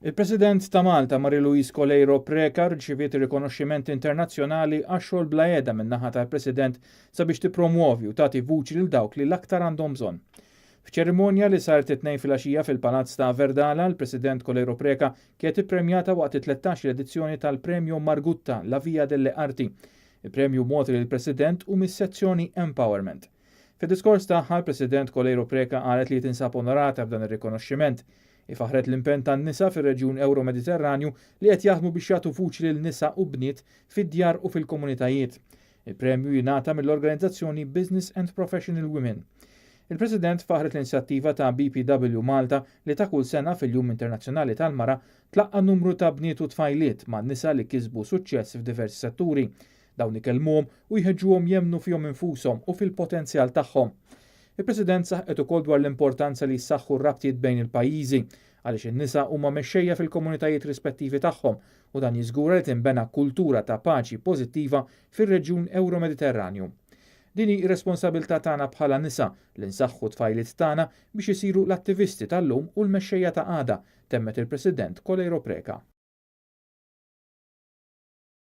Il-President ta' Malta Marie-Louise Coleiro Preca rċiviet rikonoxximent internazzjonali għax-xogħol bla heda min-naħa tal-President sabiex tippromwovi u tagħti vuċi lil dawk li l-aktar għandhom bżonn. F'ċerimonja li saret it-Tnejn filgħaxija fil-Palazz ta' Verdala, l-President Coleiro Preca kienet ippremjata waqt it-13 edizzjoni tal-Premju Margutta La Via delle Arti. Il-premju mogħti lill-President u mis-sezzjoni Empowerment. Fid-diskors tagħha, l-President Coleiro Preca qalet li tinsab onorata b'dan ir-rikonoxximent. Faħħret l-impenn tan-nisa fir-reġjun Euro-Mediterranju li qed jaħdmu biex jagħtu vuċi lil nisa u bniet fid-djar u fil-komunitajiet. Il-premju jingħata mill-organizzazzjoni Business and Professional Women. Il-President faħret l-inizjattiva ta' BPW Malta li ta' kull sena fil-Jum Internazzjonali tal-Mara tlaqqa numru ta' bniet u tfajliet ma' nisa li kisbu suċċess f'diversi setturi. Dawn ikellmuhom u jħeġġuhom jemmnu fihom infushom u fil-potenzjal tagħhom. Il-President saħqet ukoll dwar l-importanza li jsaħħu r-rabtiet bejn il-pajjiżi għaliex in-nisa huma mexxejja fil-komunitajiet rispettivi tagħhom u dan jiżgura li tinbena kultura ta' paċi pożittiva fir-reġjun Euro-Mediterranju. Din hi responsabilità tagħna bħala nisa li nsaħħu tfajliet tagħna biex isiru l-attivisti tal-lum u l-mexxejja ta' għada, temmet il-President Coleiro Preca.